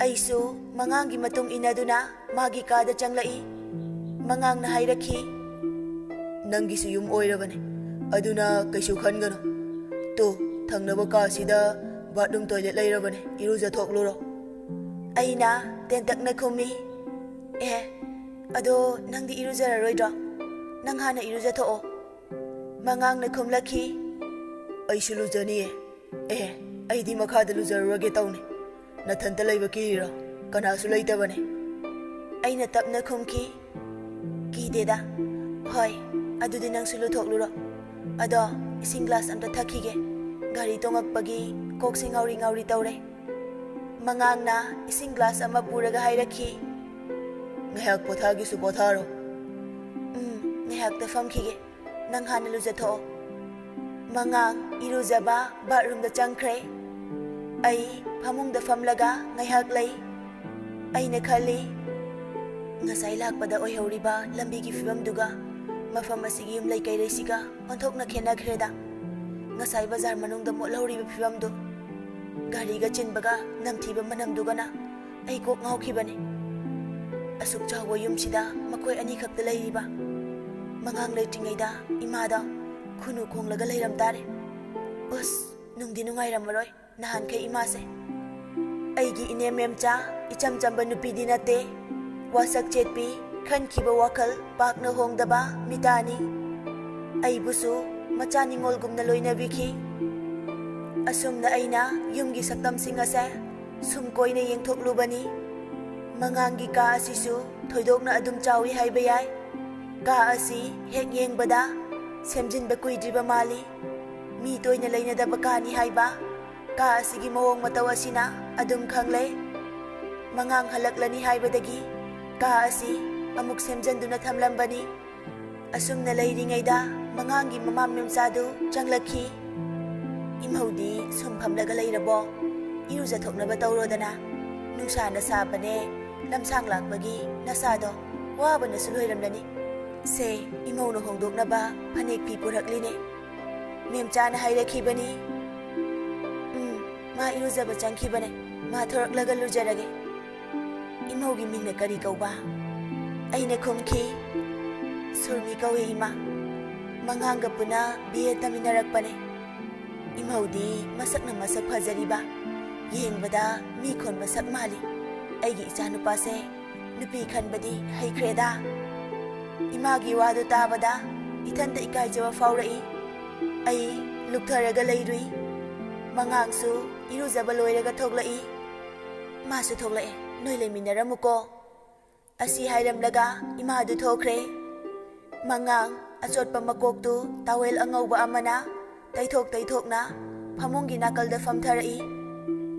ꯑꯩꯁꯨ ꯃꯉꯥꯡꯒꯤ ꯃꯇꯨꯡ ꯏꯟꯅꯗꯨꯅ ꯃꯥꯒꯤ ꯀꯥꯗ ꯆꯪꯂꯛꯏ꯫ ꯃꯉꯥꯡꯅ ꯍꯥꯏꯔꯛꯈꯤ, "ꯅꯪꯒꯤꯁꯨ ꯌꯨꯝ ꯑꯣꯏꯔꯕꯅꯦ, ꯑꯗꯨꯅ ꯀꯩꯁꯨ ꯈꯟꯒꯅꯨ꯫ ꯇꯨ, ꯊꯪꯅꯕ ꯀꯥꯁꯤꯗ ꯕꯥꯠꯔꯨꯝ ꯇꯣꯏꯂꯦꯠ ꯂꯩꯔꯕꯅꯦ, ꯏꯔꯨꯖꯊꯣꯛꯂꯨꯔꯣ꯫" ꯑꯩꯅ ꯇꯦꯟꯇꯛꯅ ꯈꯨꯝꯃꯤ, "ꯑꯦ, ꯑꯗꯣ ꯅꯪꯗꯤ ꯏꯔꯨꯖꯔꯔꯣꯏꯗ꯭ꯔꯣ? ꯅꯪ ꯍꯥꯟꯅ ꯏꯔꯨꯖꯊꯣꯛꯑꯣ꯫" ꯃꯉꯥꯡꯅ ꯈꯨꯝꯂꯛꯈꯤ, "ꯑꯩꯁꯨ ꯂꯨꯖꯅꯤꯌꯦ꯫ ꯑꯦ, ꯑꯩꯗꯤ ꯃꯈꯥꯗ ꯂꯨꯖꯔꯨꯔꯒꯦ ꯇꯧꯅꯤ꯫ ꯅꯊꯟꯇ ꯂꯩꯕ ꯀꯤꯔꯤꯔꯣ? ꯀꯅꯥꯁꯨ ꯂꯩꯇꯕꯅꯦ꯫" ꯑꯩꯅ ꯇꯞꯅ ꯈꯨꯝꯈꯤ, "ꯀꯤꯗꯦꯗ꯫ ꯍꯣꯏ, ꯑꯗꯨꯗꯤ ꯅꯪꯁꯨ ꯂꯨꯊꯣꯛꯂꯨꯔꯣ꯫ ꯑꯗꯣ ꯏꯁꯤꯡ ꯒ꯭ꯂꯥꯁ ꯑꯝꯇ ꯊꯛꯈꯤꯒꯦ꯫ ꯒꯥꯔꯤ ꯇꯣꯡꯉꯛꯄꯒꯤ ꯀꯣꯛꯁꯦ ꯉꯥꯎꯔꯤ ꯉꯥꯎꯔꯤ ꯇꯧꯔꯦ꯫" ꯃꯉꯥꯡꯅ ꯏꯁꯤꯡ ꯒ꯭ꯂꯥꯁ ꯑꯃ ꯄꯨꯔꯒ ꯍꯥꯏꯔꯛꯈꯤ, "ꯉꯥꯏꯍꯥꯛ ꯄꯣꯊꯥꯒꯦꯁꯨ ꯄꯣꯊꯥꯔꯣ꯫" "ꯎꯝ, ꯉꯥꯏꯍꯥꯛꯇ ꯐꯝꯈꯤꯒꯦ꯫ ꯅꯪ ꯍꯥꯟꯅ ꯂꯨꯖꯊꯣꯛꯑꯣ꯫" ꯃꯉꯥꯡ ꯏꯔꯨꯖꯕ ꯕꯥꯠꯔꯨꯝꯗ ꯆꯪꯈ꯭ꯔꯦ꯫ ꯑꯩ ꯐꯃꯨꯡꯗ ꯐꯝꯂꯒ ꯉꯥꯏꯍꯥꯛ ꯂꯩ꯫ ꯑꯩꯅ ꯈꯜꯂꯤ, ꯉꯁꯥꯏ ꯂꯥꯛꯄꯗ ꯑꯣꯏꯍꯧꯔꯤꯕ ꯂꯝꯕꯤꯒꯤ ꯐꯤꯕꯝꯗꯨꯒ ꯃꯐꯝ ꯑꯁꯤꯒꯤ ꯌꯨꯝꯂꯩ ꯀꯩꯔꯩꯁꯤꯒ ꯑꯣꯟꯊꯣꯛꯅ ꯈꯦꯠꯅꯈ꯭ꯔꯦꯗ꯫ ꯉꯁꯥꯏ ꯕꯖꯥꯔ ꯃꯅꯨꯡꯗ ꯃꯣꯠꯍꯧꯔꯤꯕ ꯐꯤꯕꯝꯗꯨ, ꯒꯥꯔꯤꯒ ꯆꯤꯟꯕꯒ ꯅꯝꯊꯤꯕ ꯃꯅꯝꯗꯨꯒꯅ ꯑꯩ ꯀꯣꯛ ꯉꯥꯎꯈꯤꯕꯅꯤ꯫ ꯑꯁꯨꯛ ꯆꯥꯎꯕ ꯌꯨꯝꯁꯤꯗ ꯃꯈꯣꯏ ꯑꯅꯤꯈꯛꯇ ꯂꯩꯔꯤꯕ꯫ ꯃꯉꯥꯡ ꯂꯩꯇ꯭ꯔꯤꯉꯩꯗ ꯏꯃꯥꯗ ꯈꯨꯅꯨ ꯈꯣꯡꯂꯒ ꯂꯩꯔꯝ ꯇꯥꯔꯦ꯫ ꯎꯁ, ꯅꯨꯡꯗꯤ ꯅꯨꯡꯉꯥꯏꯔꯝꯃꯔꯣꯏ ꯅꯍꯥꯟꯈꯩ ꯏꯃꯥꯁꯦ꯫ ꯑꯩꯒꯤ ꯏꯅꯦꯝ ꯃꯦꯝꯆꯥ ꯏꯆꯝ ꯆꯝꯕ ꯅꯨꯄꯤꯗꯤ ꯅꯠꯇꯦ꯫ ꯋꯥꯁꯛ ꯆꯦꯠꯄꯤ, ꯈꯟꯈꯤꯕ ꯋꯥꯈꯜ ꯄꯥꯛꯅ ꯍꯣꯡꯗꯕ ꯃꯤꯇꯥꯅꯤ꯫ ꯑꯩꯕꯨꯁꯨ ꯃꯆꯥ ꯅꯤꯉꯣꯜꯒꯨꯝꯅ ꯂꯣꯏꯅꯕꯤꯈꯤ꯫ ꯑꯁꯨꯝꯅ ꯑꯩꯅ ꯌꯨꯝꯒꯤ ꯁꯛꯇꯝꯁꯤꯡ ꯑꯁꯦ ꯁꯨꯝ ꯀꯣꯏꯅ ꯌꯦꯡꯊꯣꯛꯂꯨꯕꯅꯤ꯫ ꯃꯉꯥꯡꯒꯤ ꯀꯥ ꯑꯁꯤꯁꯨ ꯊꯣꯏꯗꯣꯛꯅ ꯑꯗꯨꯝ ꯆꯥꯎꯏ ꯍꯥꯏꯕ ꯌꯥꯏ꯫ ꯀꯥ ꯑꯁꯤ ꯍꯦꯛ ꯌꯦꯡꯕꯗ ꯁꯦꯝꯖꯤꯟꯕ ꯀꯨꯏꯗ꯭ꯔꯤꯕ ꯃꯥꯜꯂꯤ꯫ ꯃꯤ ꯇꯣꯏꯅ ꯂꯩꯅꯗꯕ ꯀꯥꯅꯤ ꯍꯥꯏꯕ꯫ ꯀꯥ ꯑꯁꯤꯒꯤ ꯃꯑꯣꯡ ꯃꯇꯧ ꯑꯁꯤꯅ ꯑꯗꯨꯝ ꯈꯪꯂꯦ꯫ ꯃꯉꯥꯡ ꯍꯜꯂꯛꯂꯅꯤ ꯍꯥꯏꯕꯗꯒꯤ ꯀꯥ ꯑꯁꯤ ꯑꯃꯨꯛ ꯁꯦꯝꯖꯤꯟꯗꯨꯅ ꯊꯝꯂꯝꯕꯅꯤ꯫ ꯑꯁꯨꯝꯅ ꯂꯩꯔꯤꯉꯩꯗ ꯃꯉꯥꯡꯒꯤ ꯃꯃꯥ ꯃꯦꯝꯆꯥꯗꯨ ꯆꯪꯂꯛꯈꯤ꯫ "ꯏꯃꯧꯗꯤ ꯁꯨꯝ ꯐꯝꯂꯒ ꯂꯩꯔꯕꯣ? ꯏꯔꯨꯖꯊꯣꯛꯅꯕ ꯇꯧꯔꯣꯗꯅ꯫ ꯅꯨꯡꯁꯥꯅ ꯁꯥꯕꯅꯦ, ꯂꯝꯁꯥꯡ ꯂꯥꯛꯄꯒꯤ ꯅꯁꯥꯗꯣ ꯋꯥꯕꯅꯁꯨ ꯂꯣꯏꯔꯝꯂꯅꯤ꯫ ꯁꯦ, ꯏꯃꯧꯅ ꯍꯣꯡꯗꯣꯛꯅꯕ ꯐꯅꯦꯛ ꯐꯤ ꯄꯨꯔꯛꯂꯤꯅꯦ꯫ ꯃꯦꯝꯆꯥꯅ ꯍꯥꯏꯔꯛꯈꯤꯕꯅꯤ꯫ ꯎꯝ, ꯃꯥ ꯏꯔꯨꯖꯕ ꯆꯪꯈꯤꯕꯅꯦ꯫ ꯃꯥ ꯊꯣꯔꯛꯂꯒ ꯂꯨꯖꯔꯒꯦ꯫ ꯏꯃꯧꯒꯤ ꯃꯤꯡꯅ ꯀꯔꯤ ꯀꯧꯕ?" ꯑꯩꯅ ꯈꯨꯝꯈꯤ, "ꯁꯨꯔꯃꯤ ꯀꯧꯏ, ꯏꯃꯥ꯫ ꯃꯉꯥꯡꯒ ꯄꯨꯟꯅ ꯕꯤ ꯑꯦ ꯇꯝꯃꯤꯟꯅꯔꯛꯄꯅꯦ꯫ ꯏꯃꯧꯗꯤ ꯃꯁꯛꯅ ꯃꯁꯛ ꯐꯖꯔꯤꯕ, ꯌꯦꯡꯕꯗ ꯃꯤ ꯈꯣꯟꯕ ꯁꯛ ꯃꯥꯜꯂꯤ꯫ ꯑꯩꯒꯤ ꯏꯆꯥꯅꯨꯄꯥꯁꯦ ꯅꯨꯄꯤ ꯈꯟꯕꯗꯤ ꯍꯩꯈ꯭ꯔꯦꯗ꯫" ꯏꯃꯥꯒꯤ ꯋꯥꯗꯨ ꯇꯥꯕꯗ ꯏꯊꯟꯇ ꯏꯀꯥꯏꯖꯕ ꯐꯥꯎꯔꯛꯏ꯫ ꯑꯩ ꯂꯨꯞꯊꯔꯒ ꯂꯩꯔꯨꯏ꯫ ꯃꯉꯥꯡꯁꯨ ꯏꯔꯨꯖꯕ ꯂꯣꯏꯔꯒ ꯊꯣꯛꯂꯛꯏ꯫ "ꯃꯥꯁꯨ ꯊꯣꯛꯂꯛꯑꯦ, ꯅꯣꯏ ꯂꯩꯃꯤꯟꯅꯔꯝꯃꯨꯀꯣ꯫" ꯑꯁꯤ ꯍꯥꯏꯔꯝꯂꯒ ꯏꯃꯥꯗꯨ ꯊꯣꯛꯈ꯭ꯔꯦ꯫ ꯃꯉꯥꯡ ꯑꯆꯣꯠꯄ ꯃꯀꯣꯛꯇꯨ ꯇꯥꯋꯦꯜ ꯑꯉꯧꯕ ꯑꯃꯅ ꯇꯩꯊꯣꯛ ꯇꯩꯊꯣꯛꯅ ꯐꯃꯨꯡꯒꯤ ꯅꯥꯀꯜꯗ ꯐꯝꯊꯔꯛꯏ꯫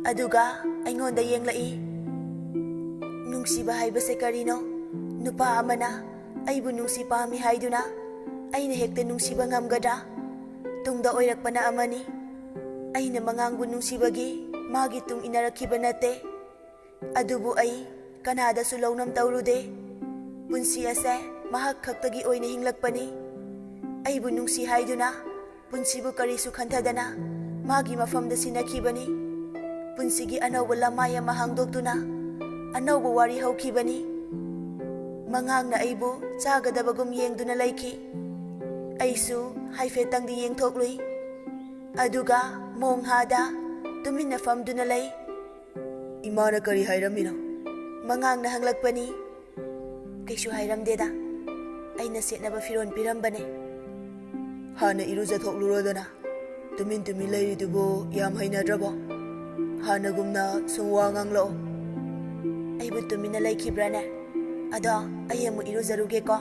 ꯑꯗꯨꯒ ꯑꯩꯉꯣꯟꯗ ꯌꯦꯡꯂꯛꯏ꯫ ꯅꯨꯡꯁꯤꯕ ꯍꯥꯏꯕꯁꯦ ꯀꯔꯤꯅꯣ? ꯅꯨꯄꯥ ꯑꯃꯅ ꯑꯩꯕꯨ ꯅꯨꯡꯁꯤ ꯄꯥꯝꯃꯤ ꯍꯥꯏꯗꯨꯅ ꯑꯩꯅ ꯍꯦꯛꯇ ꯅꯨꯡꯁꯤꯕ ꯉꯝꯒꯗ꯭ꯔꯥ? ꯇꯨꯡꯗ ꯑꯣꯏꯔꯛꯄꯅ ꯑꯃꯅꯤ꯫ ꯑꯩꯅ ꯃꯉꯥꯡꯕꯨ ꯅꯨꯡꯁꯤꯕꯒꯤ ꯃꯥꯒꯤ ꯇꯨꯡ ꯏꯟꯅꯔꯛꯈꯤꯕ ꯅꯠꯇꯦ꯫ ꯑꯗꯨꯕꯨ ꯑꯩ ꯀꯅꯥꯗꯁꯨ ꯂꯧꯅꯝ ꯇꯧꯔꯨꯗꯦ꯫ ꯄꯨꯟꯁꯤ ꯑꯁꯦ ꯃꯍꯥꯛ ꯈꯛꯇꯒꯤ ꯑꯣꯏꯅ ꯍꯤꯡꯂꯛꯄꯅꯤ꯫ ꯑꯩꯕꯨ ꯅꯨꯡꯁꯤ ꯍꯥꯏꯗꯨꯅ ꯄꯨꯟꯁꯤꯕꯨ ꯀꯔꯤꯁꯨ ꯈꯟꯊꯗꯅ ꯃꯥꯒꯤ ꯃꯐꯝꯗ ꯁꯤꯟꯅꯈꯤꯕꯅꯤ꯫ ꯄꯨꯟꯁꯤꯒꯤ ꯑꯅꯧꯕ ꯂꯃꯥꯏ ꯑꯃ ꯍꯥꯡꯗꯣꯛꯇꯨꯅ ꯑꯅꯧꯕ ꯋꯥꯔꯤ ꯍꯧꯈꯤꯕꯅꯤ꯫ ꯃꯉꯥꯡꯅ ꯑꯩꯕꯨ ꯆꯥꯒꯗꯕꯒꯨꯝ ꯌꯦꯡꯗꯨꯅ ꯂꯩꯈꯤ꯫ ꯑꯩꯁꯨ ꯍꯥꯏꯐꯦꯠꯇꯪꯗꯤ ꯌꯦꯡꯊꯣꯛꯂꯨꯏ꯫ ꯑꯗꯨꯒ ꯃꯣꯡꯍꯥꯗ ꯇꯨꯃꯤꯟꯅ ꯐꯝꯗꯨꯅ ꯂꯩ꯫ "ꯏꯃꯥꯅ ꯀꯔꯤ ꯍꯥꯏꯔꯝꯃꯤꯅꯣ?" ꯃꯉꯥꯡꯅ ꯍꯪꯂꯛꯄꯅꯤ꯫ "ꯀꯩꯁꯨ ꯍꯥꯏꯔꯝꯗꯦꯗ, ꯑꯩꯅ ꯁꯦꯠꯅꯕ ꯐꯤꯔꯣꯜ ꯄꯤꯔꯝꯕꯅꯦ꯫" ꯍꯥꯟꯅ ꯏꯔꯨꯖꯊꯣꯛꯂꯨꯔꯣꯗꯅ꯫ ꯇꯨꯃꯤꯟ ꯇꯨꯃꯤꯟ ꯂꯩꯔꯤꯗꯨꯕꯨ ꯌꯥꯝ ꯍꯩꯅꯗ꯭ꯔꯕꯣ? ꯍꯥꯟꯅꯒꯨꯝꯅ ꯁꯨꯝ ꯋꯥ ꯉꯥꯡꯂꯛꯑꯣ꯫ ꯑꯩꯕꯨ ꯇꯨꯃꯤꯟꯅ ꯂꯩꯈꯤꯕ꯭ꯔꯥꯅꯦ? ꯑꯗꯣ ꯑꯩ ꯑꯃꯨꯛ ꯏꯔꯨꯖꯔꯨꯒꯦꯀꯣ꯫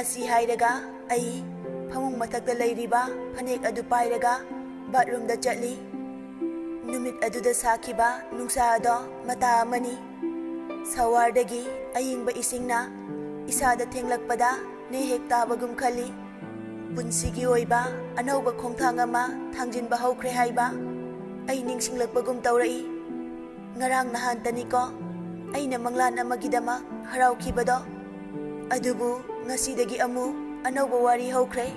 ꯑꯁꯤ ꯍꯥꯏꯔꯒ ꯑꯩ ꯐꯃꯨꯡ ꯃꯊꯛꯇ ꯂꯩꯔꯤꯕ ꯐꯅꯦꯛ ꯑꯗꯨ ꯄꯥꯏꯔꯒ ꯕꯥꯠꯔꯨꯝꯗ ꯆꯠꯂꯤ꯫ ꯅꯨꯃꯤꯠ ꯑꯗꯨꯗ ꯁꯥꯈꯤꯕ ꯅꯨꯡꯁꯥ ꯑꯗꯣ ꯃꯇꯥ ꯑꯃꯅꯤ꯫ ꯁꯋꯥꯔꯗꯒꯤ ꯑꯌꯤꯡꯕ ꯏꯁꯤꯡꯅ ꯏꯁꯥꯗ ꯊꯦꯡꯂꯛꯄꯗ ꯅꯦ ꯍꯦꯛ ꯇꯥꯕꯒꯨꯝ ꯈꯜꯂꯤ꯫ ꯄꯨꯟꯁꯤꯒꯤ ꯑꯣꯏꯕ ꯑꯅꯧꯕ ꯈꯣꯡꯊꯥꯡ ꯑꯃ ꯊꯥꯡꯖꯤꯟꯕ ꯍꯧꯈ꯭ꯔꯦ ꯍꯥꯏꯕ ꯑꯩ ꯅꯤꯡꯁꯤꯡꯂꯛꯄꯒꯨꯝ ꯇꯧꯔꯛꯏ꯫ ꯉꯔꯥꯡ ꯅꯍꯥꯟꯇꯅꯤꯀꯣ ꯑꯩꯅ ꯃꯪꯂꯥꯟ ꯑꯃꯒꯤꯗꯃꯛ ꯍꯔꯥꯎꯈꯤꯕꯗꯣ꯫ ꯑꯗꯨꯕꯨ ꯉꯁꯤꯗꯒꯤ ꯑꯃꯨꯛ ꯑꯅꯧꯕ ꯋꯥꯔꯤ ꯍꯧꯈ꯭ꯔꯦ꯫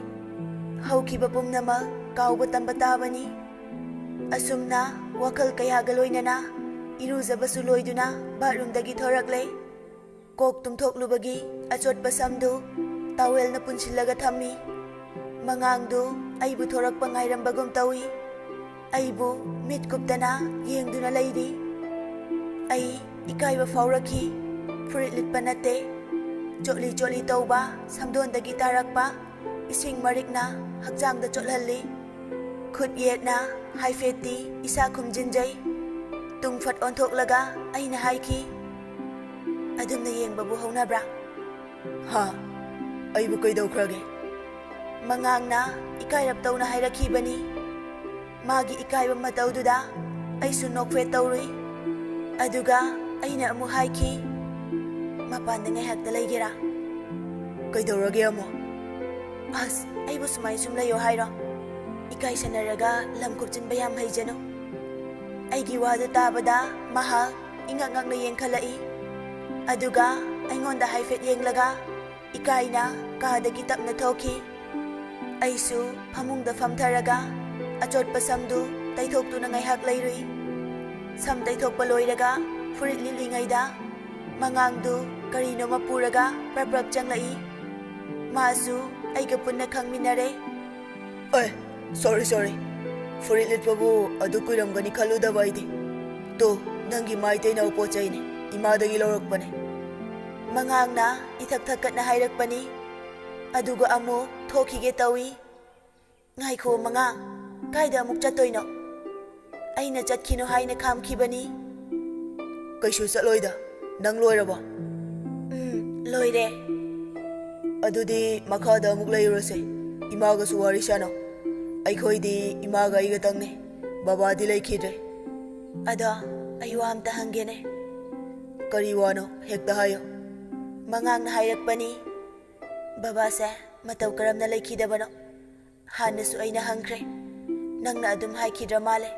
ꯍꯧꯈꯤꯕ ꯄꯨꯝꯅꯃꯛ ꯀꯥꯎꯕ ꯇꯝꯕ ꯇꯥꯕꯅꯤ꯫ ꯑꯁꯨꯝꯅ ꯋꯥꯈꯜ ꯀꯌꯥꯒ ꯂꯣꯏꯅꯅ ꯏꯔꯨꯖꯕꯁꯨ ꯂꯣꯏꯗꯨꯅ ꯕꯥꯠꯔꯨꯝꯗꯒꯤ ꯊꯣꯔꯛꯂꯦ꯫ ꯀꯣꯛ ꯇꯨꯝꯊꯣꯛꯂꯨꯕꯒꯤ ꯑꯆꯣꯠꯄ ꯁꯝꯗꯨ ꯇꯥꯋꯦꯜꯅ ꯄꯨꯟꯁꯤꯜꯂꯒ ꯊꯝꯃꯤ꯫ ꯃꯉꯥꯡꯗꯨ ꯑꯩꯕꯨ ꯊꯣꯔꯛꯄ ꯉꯥꯏꯔꯝꯕꯒꯨꯝ ꯇꯧꯏ꯫ ꯑꯩꯕꯨ ꯃꯤꯠ ꯀꯨꯞꯇꯅ ꯌꯦꯡꯗꯨꯅ ꯂꯩꯔꯤ꯫ ꯑꯩ ꯏꯀꯥꯏꯕ ꯐꯥꯎꯔꯛꯈꯤ꯫ ꯐꯨꯔꯤꯠ ꯂꯤꯠꯄ ꯅꯠꯇꯦ꯫ ꯆꯣꯠꯂꯤ ꯆꯣꯠꯂꯤ ꯇꯧꯕ ꯁꯝꯗꯣꯟꯗꯒꯤ ꯇꯥꯔꯛꯄ ꯏꯁꯤꯡ ꯃꯔꯤꯛꯅ ꯍꯛꯆꯥꯡꯗ ꯆꯣꯠꯍꯜꯂꯤ꯫ ꯈꯨꯠ ꯌꯦꯠꯅ ꯍꯥꯏꯐꯦꯠꯇꯤ ꯏꯁꯥ ꯈꯨꯝꯖꯤꯟꯖꯩ꯫ ꯇꯨꯡ ꯐꯠ ꯑꯣꯟꯊꯣꯛꯂꯒ ꯑꯩꯅ ꯍꯥꯏꯈꯤ, "ꯑꯗꯨꯝꯅ ꯌꯦꯡꯕꯕꯨ ꯍꯧꯅꯕ꯭ꯔꯥ?" "ꯍꯥ? ꯑꯩꯕꯨ ꯀꯩꯗꯧꯈ꯭ꯔꯒꯦ?" ꯃꯉꯥꯡꯅ ꯏꯀꯥꯏꯔꯞ ꯇꯧꯅ ꯍꯥꯏꯔꯛꯈꯤꯕꯅꯤ꯫ ꯃꯥꯒꯤ ꯏꯀꯥꯏꯕ ꯃꯇꯧꯗꯨꯗ ꯑꯩꯁꯨ ꯅꯣꯛꯐꯦꯠ ꯇꯧꯔꯨꯏ꯫ ꯑꯗꯨꯒ ꯑꯩꯅ ꯑꯃꯨꯛ ꯍꯥꯏꯈꯤ, "ꯃꯄꯥꯟꯗ ꯉꯥꯏꯍꯥꯛꯇ ꯂꯩꯒꯦꯔꯥ?" "ꯀꯩꯗꯧꯔꯒꯦ ꯑꯃꯨꯛ?" "ꯑꯁ, ꯑꯩꯕꯨ ꯁꯨꯃꯥꯏ ꯁꯨꯝ ꯂꯩꯌꯣ ꯍꯥꯏꯔꯣ? ꯏꯀꯥꯏꯁꯟꯅꯔꯒ ꯂꯝ ꯀꯨꯞꯆꯤꯟꯕ ꯌꯥꯝ ꯍꯩꯖꯅꯨ꯫" ꯑꯩꯒꯤ ꯋꯥꯗꯨ ꯇꯥꯕꯗ ꯃꯍꯥꯛ ꯏꯉꯛ ꯉꯛꯅ ꯌꯦꯡꯈꯠꯂꯛꯏ꯫ ꯑꯗꯨꯒ ꯑꯩꯉꯣꯟꯗ ꯍꯥꯏꯐꯦꯠ ꯌꯦꯡꯂꯒ ꯏꯀꯥꯏꯅ ꯀꯥꯗꯒꯤ ꯇꯞꯅ ꯊꯣꯛꯈꯤ꯫ ꯑꯩꯁꯨ ꯐꯃꯨꯡꯗ ꯐꯝꯊꯔꯒ ꯑꯆꯣꯠꯄ ꯁꯝꯗꯨ ꯇꯩꯊꯣꯛꯇꯨꯅ ꯉꯥꯏꯍꯥꯛ ꯂꯩꯔꯨꯏ꯫ ꯁꯝ ꯇꯩꯊꯣꯛꯄ ꯂꯣꯏꯔꯒ ꯐꯨꯔꯤꯠ ꯂꯤꯠꯂꯤꯉꯩꯗ ꯃꯉꯥꯡꯗꯨ ꯀꯔꯤꯅꯣꯃ ꯄꯨꯔꯒ ꯄ꯭ꯔꯞ ꯄ꯭ꯔꯞ ꯆꯪꯂꯛꯏ꯫ ꯃꯥꯁꯨ ꯑꯩꯒ ꯄꯨꯟꯅ ꯈꯪꯃꯤꯟꯅꯔꯦ꯫ "ꯑꯦ, sorry, sorry꯫ ꯐꯨꯔꯤꯠ ꯂꯤꯠꯄꯕꯨ ꯑꯗꯨ ꯀꯨꯏꯔꯝꯒꯅꯤ ꯈꯜꯂꯨꯗꯕ ꯑꯩꯗꯤ꯫ ꯇꯨ, ꯅꯪꯒꯤ ꯃꯥꯏ ꯇꯩꯅꯕ ꯄꯣꯠ ꯆꯩꯅꯤ꯫ ꯏꯃꯥꯗꯒꯤ ꯂꯧꯔꯛꯄꯅꯦ꯫" ꯃꯉꯥꯡꯅ ꯏꯊꯛ ꯊꯛꯀꯠꯅ ꯍꯥꯏꯔꯛꯄꯅꯤ꯫ ꯑꯗꯨꯒ ꯑꯃꯨꯛ ꯊꯣꯛꯈꯤꯒꯦ ꯇꯧꯏ꯫ ꯉꯥꯏꯈꯣ, ꯃꯉꯥ꯫ ꯀꯥꯏꯗ ꯑꯃꯨꯛ ꯆꯠꯇꯣꯏꯅꯣ? ꯑꯩꯅ ꯆꯠꯈꯤꯅꯨ ꯍꯥꯏꯅ ꯈꯥꯝꯈꯤꯕꯅꯤ꯫ ꯀꯩꯁꯨ ꯆꯠꯂꯣꯏꯗ꯫ ꯅꯪ ꯂꯣꯏꯔꯕꯣ? ꯎꯝ, ꯂꯣꯏꯔꯦ꯫ ꯑꯗꯨꯗꯤ ꯃꯈꯥꯗ ꯑꯃꯨꯛ ꯂꯩꯔꯨꯔꯁꯦ꯫ ꯏꯃꯥꯒꯁꯨ ꯋꯥꯔꯤ ꯁꯥꯅꯧ꯫ ꯑꯩꯈꯣꯏꯗꯤ ꯏꯃꯥꯒ ꯑꯩꯒꯇꯪꯅꯦ꯫ ꯕꯕꯥꯗꯤ ꯂꯩꯈꯤꯗ꯭ꯔꯦ꯫ ꯑꯗꯣ ꯑꯩ ꯋꯥ ꯑꯝꯇ ꯍꯪꯒꯦꯅꯦ꯫ ꯀꯔꯤ ꯋꯥꯅꯣ? ꯍꯦꯛꯇ ꯍꯥꯏꯌꯣ꯫ ꯃꯉꯥꯡꯅ ꯍꯥꯏꯔꯛꯄꯅꯤ, ꯕꯕꯥꯁꯦ ꯃꯇꯧ ꯀꯔꯝꯅ ꯂꯩꯈꯤꯗꯕꯅꯣ? ꯍꯥꯟꯅꯁꯨ ꯑꯩꯅ ꯍꯪꯈ꯭ꯔꯦ꯫ ꯅꯪꯅ ꯑꯗꯨꯝ ꯍꯥꯏꯈꯤꯗ꯭ꯔ ꯃꯥꯜꯂꯦ꯫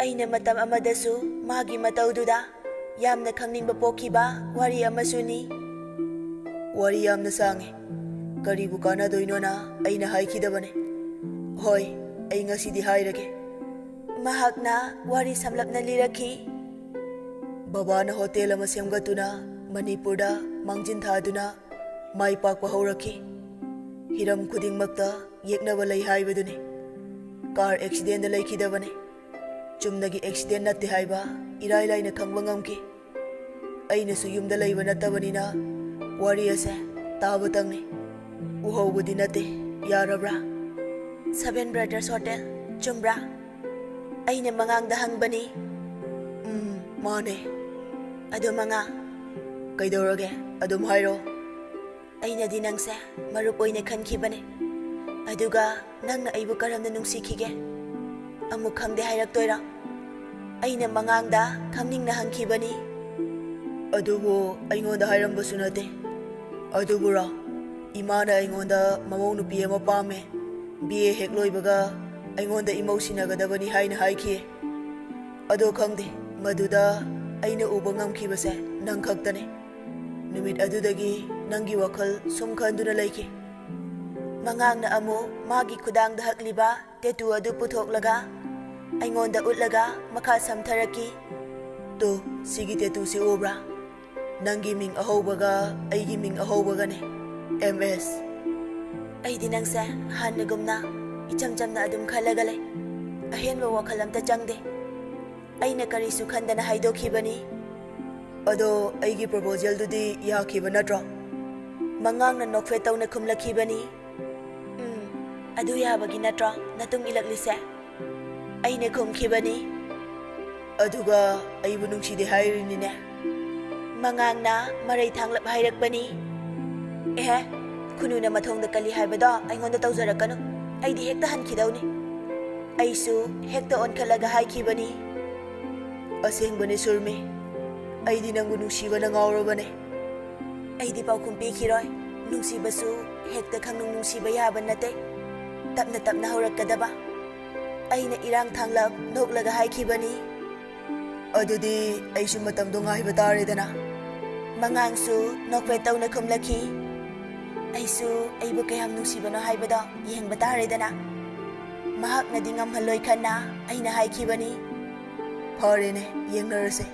ꯑꯩꯅ ꯃꯇꯝ ꯑꯃꯗꯁꯨ ꯃꯥꯒꯤ ꯃꯇꯧꯗꯨꯗ ꯌꯥꯝꯅ ꯈꯪꯅꯤꯡꯕ ꯄꯣꯛꯈꯤꯕ ꯋꯥꯔꯤ ꯑꯃꯁꯨꯅꯤ꯫ ꯋꯥꯔꯤ ꯌꯥꯝꯅ ꯁꯥꯡꯉꯦ꯫ ꯀꯔꯤꯕꯨ ꯀꯥꯟꯅꯗꯣꯏꯅꯣꯅ ꯑꯩꯅ ꯍꯥꯏꯈꯤꯗꯕꯅꯦ꯫ ꯍꯣꯏ, ꯑꯩ ꯉꯁꯤꯗꯤ ꯍꯥꯏꯔꯒꯦ꯫ ꯃꯍꯥꯛꯅ ꯋꯥꯔꯤ ꯁꯝꯂꯞꯅ ꯂꯤꯔꯛꯈꯤ꯫ ꯕꯕꯥꯅ ꯍꯣꯇꯦꯜ ꯑꯃ ꯁꯦꯝꯒꯠꯇꯨꯅ ꯃꯅꯤꯄꯨꯔꯗ ꯃꯥꯡꯖꯤꯟ ꯊꯥꯗꯨꯅ ꯃꯥꯏ ꯄꯥꯛꯄ ꯍꯧꯔꯛꯈꯤ꯫ ꯍꯤꯔꯝ ꯈꯨꯗꯤꯡꯃꯛꯇ ꯌꯦꯛꯅꯕ ꯂꯩ ꯍꯥꯏꯕꯗꯨꯅꯤ꯫ ꯀꯥꯔ ꯑꯦꯛꯁꯤꯗꯦꯟꯗ ꯂꯩꯈꯤꯗꯕꯅꯤ꯫ ꯆꯨꯝꯅꯒꯤ ꯑꯦꯛꯁꯤꯗꯦꯟ ꯅꯠꯇꯦ ꯍꯥꯏꯕ ꯏꯔꯥꯏ ꯂꯥꯏꯅ ꯈꯪꯕ ꯉꯝꯈꯤ꯫ ꯑꯩꯅꯁꯨ ꯌꯨꯝꯗ ꯂꯩꯕ ꯅꯠꯇꯕꯅꯤꯅ ꯋꯥꯔꯤ ꯑꯁꯦ ꯇꯥꯕꯇꯪꯅꯤ, ꯎꯍꯧꯕꯗꯤ ꯅꯠꯇꯦ꯫ ꯌꯥꯔꯕ꯭ꯔꯥ? ꯁꯚꯦꯟ ꯕ꯭ꯔꯗꯔꯁ ꯍꯣꯇꯦꯜ, ꯆꯨꯝꯕ꯭ꯔꯥ? ꯑꯩꯅ ꯃꯉꯥꯡꯗ ꯍꯪꯕꯅꯤ꯫ ꯎꯝ, ꯃꯥꯅꯦ꯫ ꯑꯗꯣ ꯃꯉꯥ꯫ ꯀꯩꯗꯧꯔꯒꯦ? ꯑꯗꯨꯝ ꯍꯥꯏꯔꯣ꯫ ꯑꯩꯅꯗꯤ ꯅꯪꯁꯦ ꯃꯔꯨꯞ ꯑꯣꯏꯅ ꯈꯟꯈꯤꯕꯅꯦ, ꯑꯗꯨꯒ ꯅꯪꯅ ꯑꯩꯕꯨ ꯀꯔꯝꯅ ꯅꯨꯡꯁꯤꯈꯤꯒꯦ? ꯑꯃꯨꯛ ꯈꯪꯗꯦ ꯍꯥꯏꯔꯛꯇꯣꯏꯔꯣ? ꯑꯩꯅ ꯃꯉꯥꯡꯗ ꯈꯪꯅꯤꯡꯅ ꯍꯪꯈꯤꯕꯅꯤ꯫ ꯑꯗꯨꯕꯨ ꯑꯩꯉꯣꯟꯗ ꯍꯥꯏꯔꯝꯕꯁꯨ ꯅꯠꯇꯦ꯫ ꯑꯗꯨꯕꯨꯔꯣ, ꯏꯃꯥꯅ ꯑꯩꯉꯣꯟꯗ ꯃꯃꯧ ꯅꯨꯄꯤ ꯑꯃ ꯄꯥꯝꯃꯦ, ꯕꯤ ꯑꯦ ꯍꯦꯛ ꯂꯣꯏꯕꯒ ꯑꯩꯉꯣꯟꯗ ꯏꯃꯧ ꯁꯤꯟꯅꯒꯗꯕꯅꯤ ꯍꯥꯏꯅ ꯍꯥꯏꯈꯤ꯫ ꯑꯗꯣ ꯈꯪꯗꯦ, ꯃꯗꯨꯗ ꯑꯩꯅ ꯎꯕ ꯉꯝꯈꯤꯕꯁꯦ ꯅꯪ ꯈꯛꯇꯅꯦ꯫ ꯅꯨꯃꯤꯠ ꯑꯗꯨꯗꯒꯤ ꯅꯪꯒꯤ ꯋꯥꯈꯜ ꯁꯨꯝ ꯈꯟꯗꯨꯅ ꯂꯩꯈꯤ꯫ ꯃꯉꯥꯡꯅ ꯑꯃꯨꯛ ꯃꯥꯒꯤ ꯈꯨꯗꯥꯡꯗ ꯍꯛꯂꯤꯕ ꯇꯦꯇꯨ ꯑꯗꯨ ꯄꯨꯊꯣꯛꯂꯒ ꯑꯩꯉꯣꯟꯗ ꯎꯠꯂꯒ ꯃꯈꯥ ꯁꯝꯊꯔꯛꯈꯤ꯫ "ꯇꯨ, ꯁꯤꯒꯤ ꯇꯦꯇꯨꯁꯤ ꯎꯕ꯭ꯔꯥ? ꯅꯪꯒꯤ ꯃꯤꯡ ꯑꯍꯧꯕꯒ ꯑꯩꯒꯤ ꯃꯤꯡ ꯑꯍꯧꯕꯒꯅꯦ, ꯑꯦꯝ ꯑꯦꯁ"꯫ ꯑꯩꯗꯤ ꯅꯪꯁꯦ ꯍꯥꯟꯅꯒꯨꯝꯅ ꯏꯆꯝ ꯆꯝꯅ ꯑꯗꯨꯝ ꯈꯜꯂꯒ ꯂꯩ꯫ ꯑꯍꯦꯟꯕ ꯋꯥꯈꯜ ꯑꯝꯇ ꯆꯪꯗꯦ꯫ ꯑꯩꯅ ꯀꯔꯤꯁꯨ ꯈꯟꯗꯅ ꯍꯥꯏꯗꯣꯛꯈꯤꯕꯅꯤ꯫ "ꯑꯗꯣ ꯑꯩꯒꯤ ꯄ꯭ꯔꯣꯄꯣꯖꯦꯜꯗꯨꯗꯤ ꯌꯥꯈꯤꯕ ꯅꯠꯇ꯭ꯔꯣ?" ꯃꯉꯥꯡꯅ ꯅꯣꯛꯐꯦꯠ ꯇꯧꯅ ꯈꯨꯝꯂꯛꯈꯤꯕꯅꯤ꯫ "ꯎꯝ, "ꯑꯗꯨ ꯌꯥꯕꯒꯤ ꯅꯠꯇ꯭ꯔꯣ ꯅꯇꯨꯡ ꯏꯜꯂꯛꯂꯤꯁꯦ?" ꯑꯩꯅ ꯈꯨꯝꯈꯤꯕꯅꯤ꯫ "ꯑꯗꯨꯒ ꯑꯩꯕꯨ ꯅꯨꯡꯁꯤꯗꯦ ꯍꯥꯏꯔꯤꯅꯤꯅꯦ?" ꯃꯉꯥꯡꯅ ꯃꯔꯩ ꯊꯥꯡꯂꯞ ꯍꯥꯏꯔꯛꯄꯅꯤ꯫ "ꯑꯦꯍꯦ, ꯈꯨꯅꯨꯅ ꯃꯊꯣꯡꯗ ꯀꯜꯂꯤ ꯍꯥꯏꯕꯗꯣ ꯑꯩꯉꯣꯟꯗ ꯇꯧꯖꯔꯛꯀꯅꯨ꯫ ꯑꯩꯗꯤ ꯍꯦꯛꯇ ꯍꯟꯈꯤꯗꯧꯅꯤ꯫" ꯑꯩꯁꯨ ꯍꯦꯛꯇ ꯑꯣꯟꯈꯠꯂꯒ ꯍꯥꯏꯈꯤꯕꯅꯤ꯫ "ꯑꯁꯦꯡꯕꯅꯦ ꯁꯨꯔꯃꯤ, ꯑꯩꯗꯤ ꯅꯪꯕꯨ ꯅꯨꯡꯁꯤꯕꯅ ꯉꯥꯎꯔꯕꯅꯦ꯫" ꯑꯩꯗꯤ ꯄꯥꯎꯈꯨꯝ ꯄꯤꯈꯤꯔꯣꯏ꯫ ꯅꯨꯡꯁꯤꯕꯁꯨ ꯍꯦꯛꯇ ꯈꯪꯅꯨꯡ ꯅꯨꯡꯁꯤꯕ ꯌꯥꯕ ꯅꯠꯇꯦ꯫ ꯇꯞꯅ ꯇꯞꯅ ꯍꯧꯔꯛꯀꯗꯕ꯫ ꯑꯩꯅ ꯏꯔꯥꯡ ꯊꯥꯡꯂꯞ ꯅꯣꯛꯂꯒ ꯍꯥꯏꯈꯤꯕꯅꯤ꯫ "ꯑꯗꯨꯗꯤ ꯑꯩꯁꯨ ꯃꯇꯝꯗꯣ ꯉꯥꯏꯕ ꯇꯥꯔꯦꯗꯅ꯫" ꯃꯉꯥꯡꯁꯨ ꯅꯣꯛꯐꯦꯠ ꯇꯧꯅ ꯈꯨꯝꯂꯛꯈꯤ꯫ "ꯑꯩꯁꯨ ꯑꯩꯕꯨ ꯀꯌꯥꯝ ꯅꯨꯡꯁꯤꯕꯅꯣ ꯍꯥꯏꯕꯗꯣ ꯌꯦꯡꯕ ꯇꯥꯔꯦꯗꯅ꯫" ꯃꯍꯥꯛꯅꯗꯤ ꯉꯝꯍꯜꯂꯣꯏ ꯈꯟꯅ ꯑꯩꯅ ꯍꯥꯏꯈꯤꯕꯅꯤ꯫ "ꯐꯔꯦꯅꯦ, ꯌꯦꯡꯅꯔꯁꯦ꯫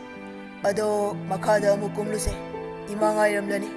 ꯑꯗꯣ ꯃꯈꯥꯗ ꯑꯃꯨꯛ ꯀꯨꯝꯂꯨꯁꯦ꯫ ꯏꯃꯥ ꯉꯥꯏꯔꯝꯂꯅꯤ꯫"